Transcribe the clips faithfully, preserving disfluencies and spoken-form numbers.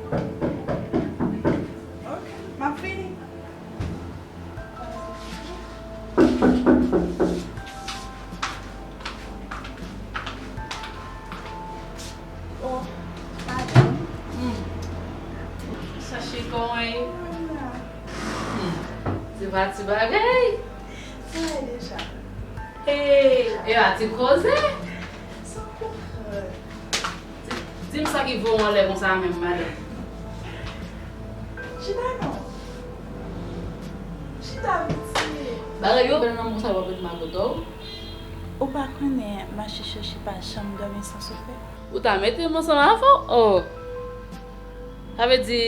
Ok, m ap vini. Oh, madanm. Hmm. Sa chikon, wi. Hmm. Se pa ti bagay. Sa e deja. Hey, e pa ti koze. San konprann. Di, di m sa ki voye w anlè konsa menm, madanm. Chita non. Chita, piti. Bagay yo bèl nan moun sa yo ap ret magoto. Ou pa konnen mache chèche pa janm dòmi san soupe? Ou ta mete m ansanm avè w? Oh. Sa vle di,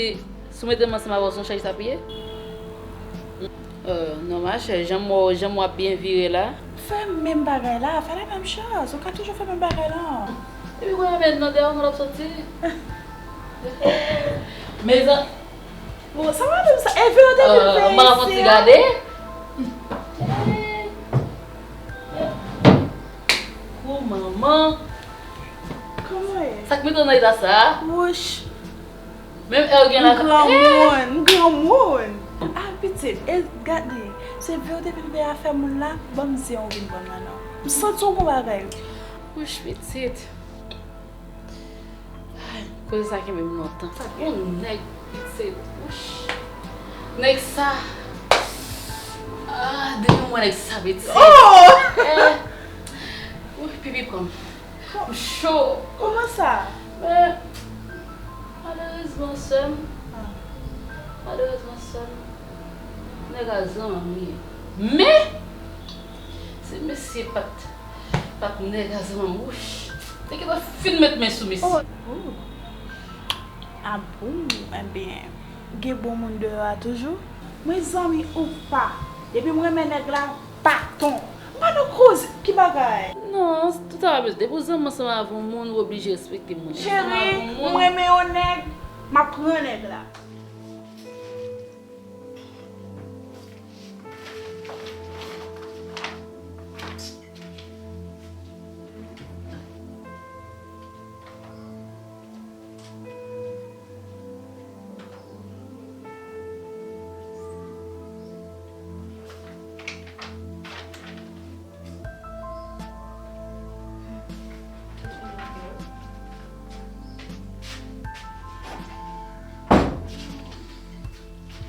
si w mete m ansanm avè w, se yon chèch sa p ye? Euh, non, machè, jan m wè w, jan m wè w ap byen vire la. Fè menm bagay la, fè la menm choz. Ou ka toujou fè menm bagay la. Epi kounye a, men nan dèyè w, nan l ap soti. Mezan- Bon, sa va menm sa. E vire w te vin fè isit la? Mwen ap fè yon ti gade. Kou manman. Kòman w ye? Sa k mete w nan eta sa a? Wouch. Menm Èl gen la. M granmoun, m granmoun. Ah, pitit, e gade, se vye w te vin veye afè moun la, ban m di w vin pran l la non. M santi w gon bagay. Wouch, pitit. Ay, koze sa kenbe m lontan. Yon nèg, pitit, wouch. Nèg sa. Ah, depi m wè nèg sa, pitit. Oh! Eh. Wouch, pipi pran m. M cho. Kòman sa? Men, malerezman, sè m. Ah. Malerezman, sè m, nèg a zanmi m li ye. Men, si mesye pa t, pa t nèg a zanmi m, wouch, te gentan fin met men sou mesye. Oh. Oh. Ah bon? Ebyen, gen bon moun deyò a toujou? Mwen zanmi ou pa. Depi m renmen nèg la, baton. M pa nan koze, ki bagay? Non, tout sa pa bezwen. Depi w zanmi ansanm avè yon moun, ou oblije respekte moun. Cheri, m renmen yon nèg, m ap pran nèg la.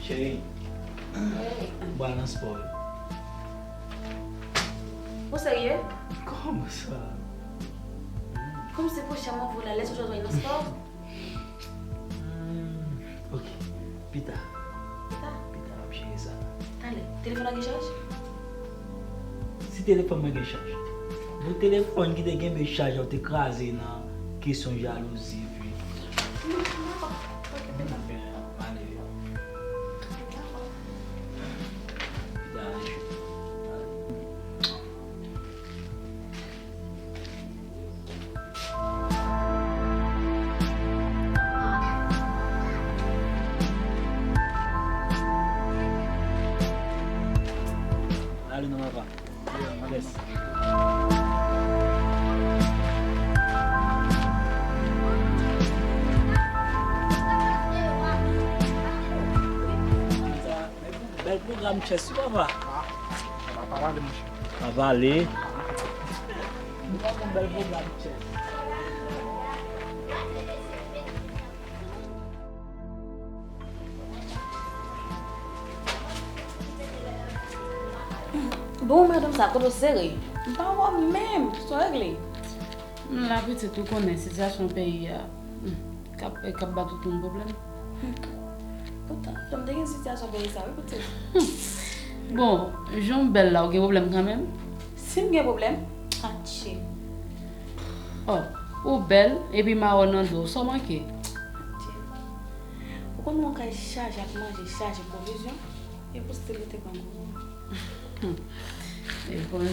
Cheri, m pral nan spò wi. Ou serye? Kòman sa? Kòmsi pwochènman vou la lè sou jòjòy nan spò? Hmm, ok. Pita. Pita? Pita, m ap jere sa. Talè. Telefòn nan gen chaj? Si telefòn mwen gen chaj. Bon, telefòn ki te genbe chaj la, ou te kraze nan kesyon jalouzi, epi. Dakò. Ok, pita. Male. Pita, ale. Ale non, papa. Yes. Bèl pwogram chès wi, papa. Ah, pa pale, monchè. Pa pale. Bèl pwogram chès. Bon, madanm sa, kote w sere? M pa wè w menm, sa w regle? M la pitit, ou konnen sitiyasyon peyi a, hmm, k ap, k ap ba tout moun pwoblèm. Hmm. Poutan, jan m te gen sitiyasyon peyi sa, wi, pitit. Bon, jan w bèl la, ou gen pwoblèm kanmenm? Si m gen pwoblèm? Atchè. Oh, ou bèl, epi mawon nan do w, sa w manke? Atchè. Ou konn yon kay chaje ak manje, chaje pwovizyon, e pou stil ou te pran gwo. E poze.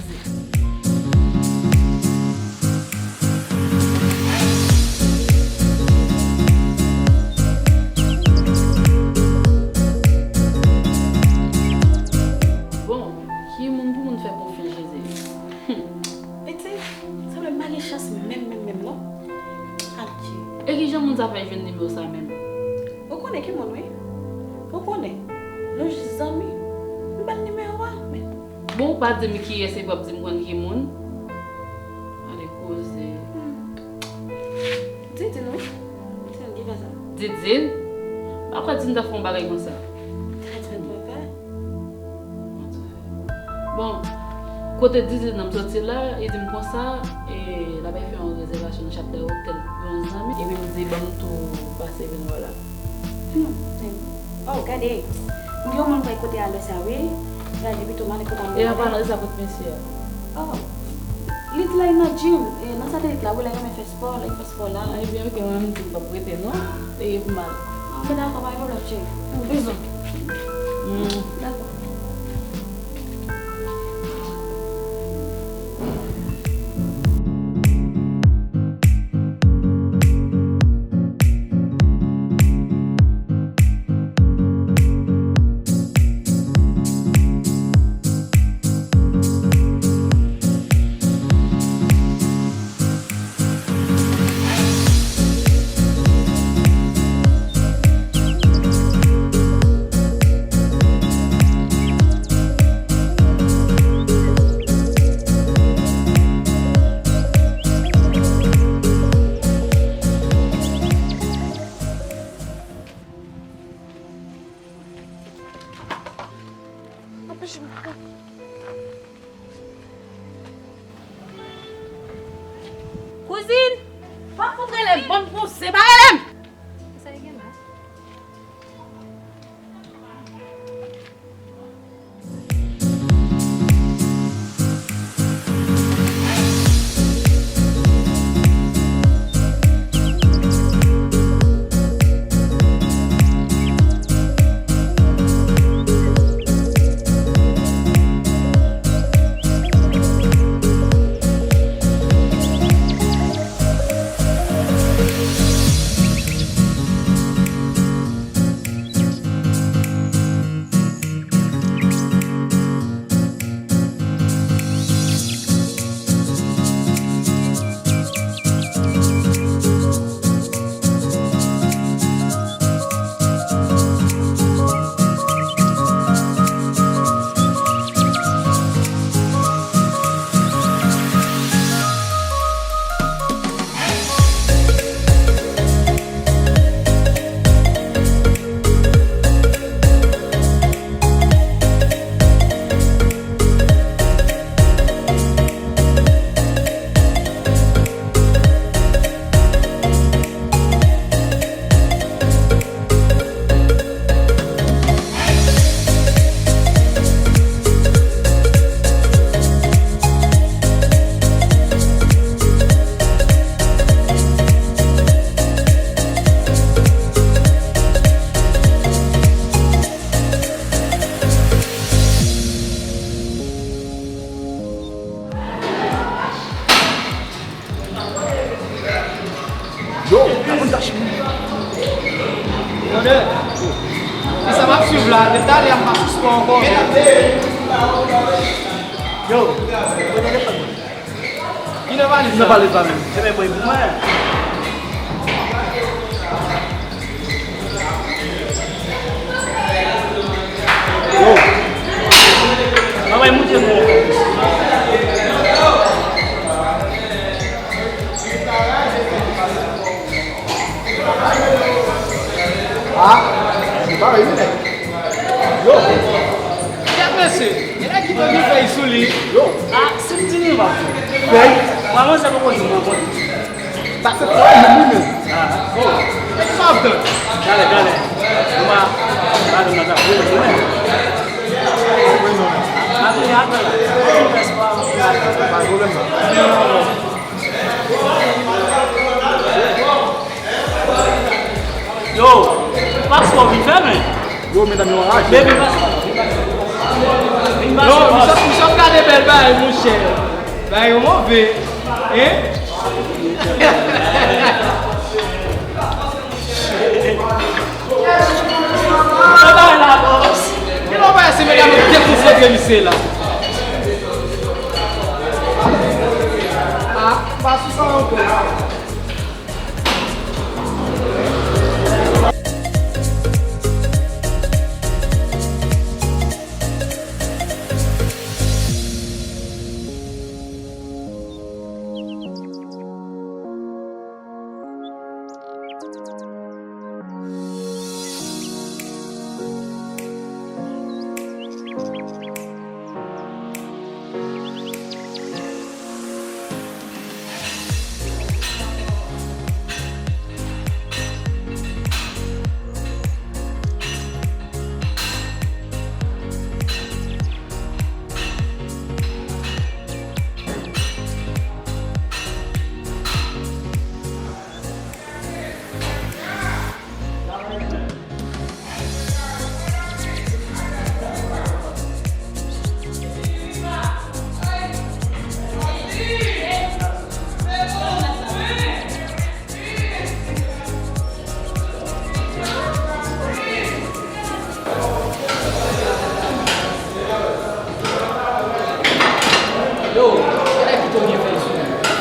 Bon, ki moun pou moun fè konfyans, Jezi? Pitit, sanble m pa gen chans menm, menm, menm, non. Adje. E kijan moun sa fè jwenn nimewo sa menm? Konnen ki moun, wi. Ou konnen. Nou jis zanmi. M ba l nimewo a, men. Bon, ou pa di m kiyès epi w ap di m konn ki moun. Ale koze. Hmm. Didine, wi. Didine ki fè sa. Didine? M pa kwè Didine ta fè yon bagay konsa. Didine pa fè. Bon, kote Didine nan m soti la, li di m konsa, e, l ap fè yon rezèvasyon nan Chapelay Hotel pou yon zanmi, epi m di, "Ban m tou pase vin wè l la." Hmm, hmm. Oh, gade, m gen yon moun mwen kote a lè sa, wi. Gade, pito m ale kote a. E an palan de sa, kot mesye a? Oh, li di la, li nan gym, e, nan satelit la, wi, la, li renmen fè spò, la, li fè spò la. A, ebyen, oke, mwen menm tou, m p ap rete, non. Peye pou m al. Ah, men dakò, pa gen pwoblèm, cheri. Bizou. Mm. Dakò. Kouzin, pa fout rele m, banm koze, pa rele m! Sa e gen la? Yo, la moun ta chini. Brother, se sa m ap swiv la, depi talè a m pa sou spò ankò. Yo, kote telefòn mwen? Ki nan valiz la? Ki nan valiz la menm? Enben, pran pou mwen. Yo. Anmwey, moute non. Ah, se parèy wi nèg. Yo. Kèt mesye, gen nèg ki pran fèy sou li. Yo. Ah, si m di li m ap fè. Fèy? Mwen, mwen se poko di mwen konn. Sa se pwoblèm menm wi menm. Ah, oh. Sa ap tann. Talè, talè. Ou pa, madanm nan t ap rele mwen. Apre, apre la. Pa gen pwoblèm non. Yo, pastè vin fè men. Yo, medam yo anraje. Baby, pastè. Vin pastè. Yo, misye, misye ap gade bèl bagay, monchè. Bagay yo move. Hein? Yo bagay la, boss. Ki lè w bagay se medam yo dekonsantre misye la. Ah, pa sou sa ankò.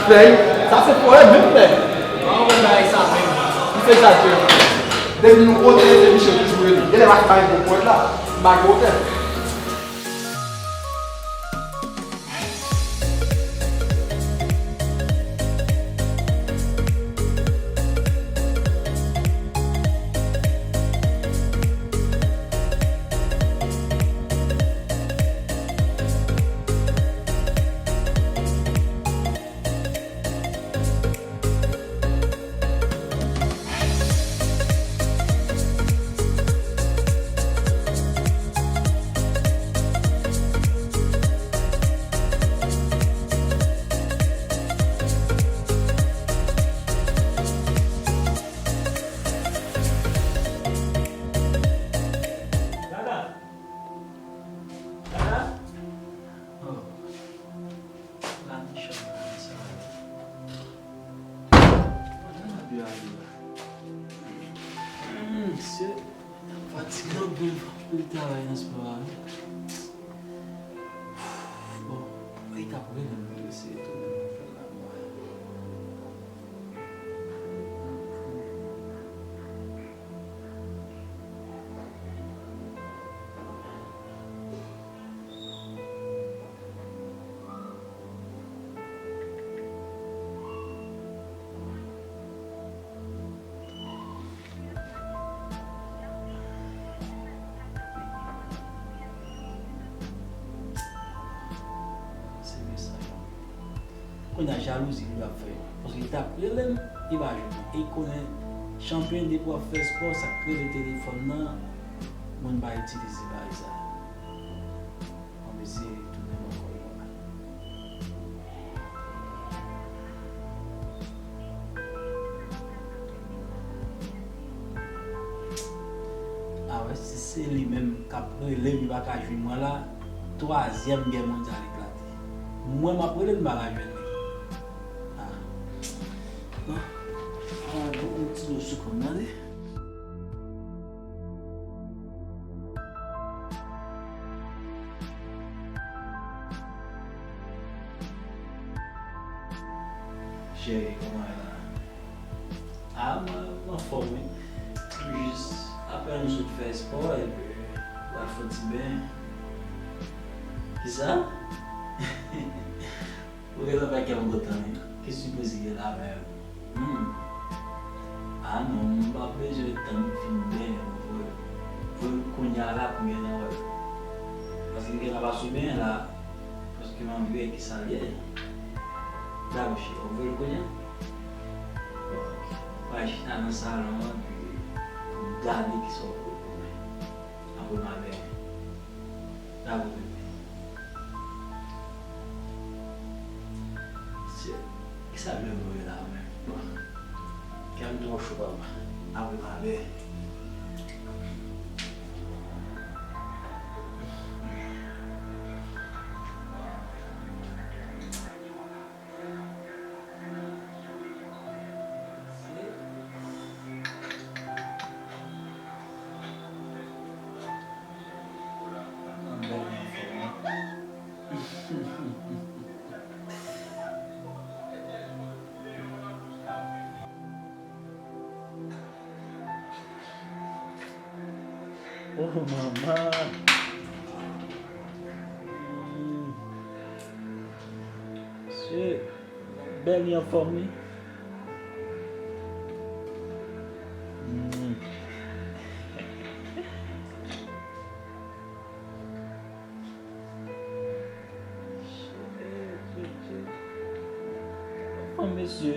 Nèg, sa se pwovèb menm, nèg. An, wè bagay sa menm. Misye egzajere. Depi nou kote, se misye toujou rele. Genlè m ap bay gwo pwèt la, m pa gen otè. Dada! Dada! Oh. La ni chanm la, sa va. Kote n ap ale la? Hmm, se fatig anpil, anpil travay nan spò a, wi. Bon, mwen t ap rele m pou eseye tounen nan fè l la, mwen. Se mesaj. Kounye a jalouzi li ap fè. Paske li t ap rele m, li pa jwenn mwen. E konnen, chanpyon, depi w ap fè spò, sa k rele telefòn nan, moun pa itilize bagay sa. An bezwen tounen ankò yon bagay. A wè, si se li menm k ap rele m, li pa ka jwenn mwen la, twazyèm gè mondyal eklate. Mwen m ap rele l, m pa ka jwenn li. A. Bon. A, bon, yon ti dlo sou kò m, tande. Cheri, kòman w ye la? A, mwen, mwen anfòm, wi. Jis apre nou sot fè spò, epi pral fè yon ti benyen. Kisa? Ou gentan fè kè m kontan, wi. Ki sipriz ki gen la menm? Hmm. A non, m pa bezwen tann m fin benyen non, frè. Voye l kounye a la pou m gentan wè l. Paske m gentan pase w benyen la. Paske m anvi wè kisa l ye. Dakò, cheri, w voye l kounye a? Bon, ok. W a chita nan salon an, epi pou m gade kisa w voye pou mwen. Apre m a benyen. Dakò, bebe. Mesye, kisa m vle voye la menm? Bon, kè m twò cho, papa. Apre m a benyen. Oh, manman. Hmm. Mesye, bèl, li anfòm, wi. Hmm. Shit, shit, shit. Anfòm, mesye.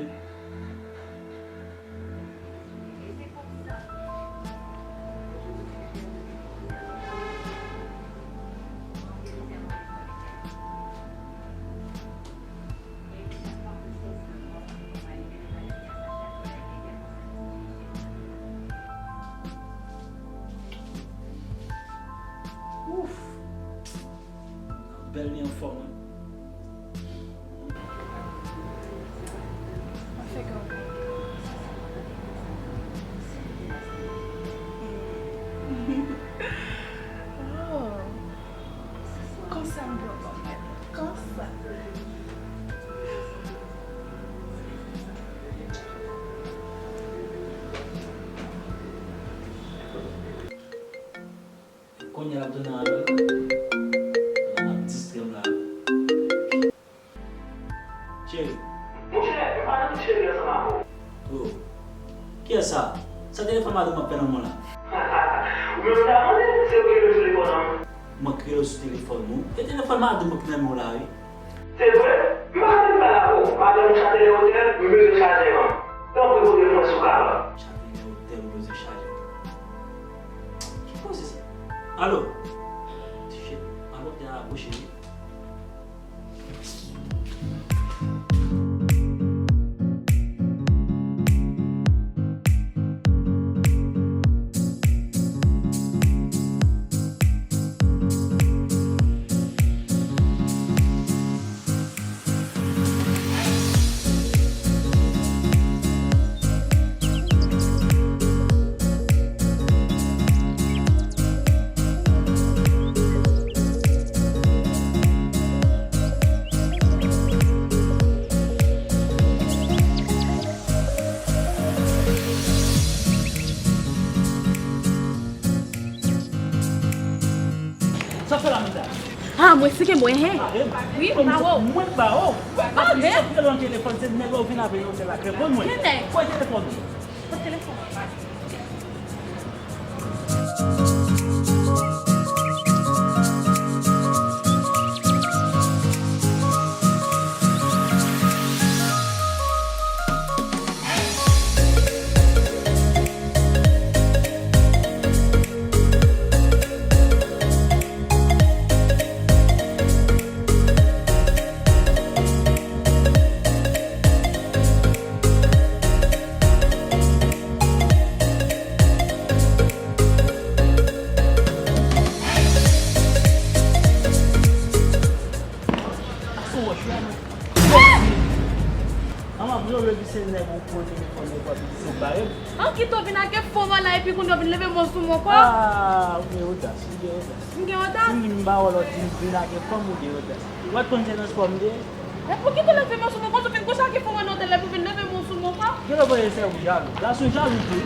Ouf! Bèl, li anfòm, wi. Mwen fè kè w. Oh. Konsa m pran kòb mwen. Konsa. Kounye a l ap tounen avè l. Pandan m ap distrè m la. Cheri. Monchè, m pa nan cheri ansanm avè w. Oh. Kiyès sa? Sa telefòn madanm ap fè nan men w la? Ou menm m ta mande, se ou ki rele m sou telefòn nan. Mwen k rele w sou telefòn mwen. E telefòn madanm mwen ki nan men w la, wi. Se vre? M pa vle pale avè w. Madanm ou chatelè otèl, m bezwen chajè an. Tanpri pote l pou mwen si w kapab. Chatelè otèl, m bezwen chajè an. Ki koze sa? Alo? Shit, alo, te a gwo cheri. Sa fè la menm la? Ah, mwen si ke mwen, hen. Ah, e, wi, m ba w. Mwen ba w. Mwen ba w, men. Sa fè lè yon telefòn, se nèg yo vin avè yon otèl la, reponn mwen. Ki nèg? Kote telefòn ou? Kote telefòn? An m ap jwe w epi se nèg ou pran telefòn nèg w ap di se w bare m. An kite w vin ak fo mò la epi kounye a w vin leve mo sou mwen ankò. Ah, ou gen odas, ou gen odas. M gen odas? Si m di m ba w lòt di m vin ak fanm ou gen odas. Ou pa t konn se nan spò m te ye? E pou ki tou leve mo sou mwen konsa w vin kouche ak fo mò nan otèl la epi w vin leve mo sou mwen ankò? Gen lè w panse se ou jalou. Gason jalou tou.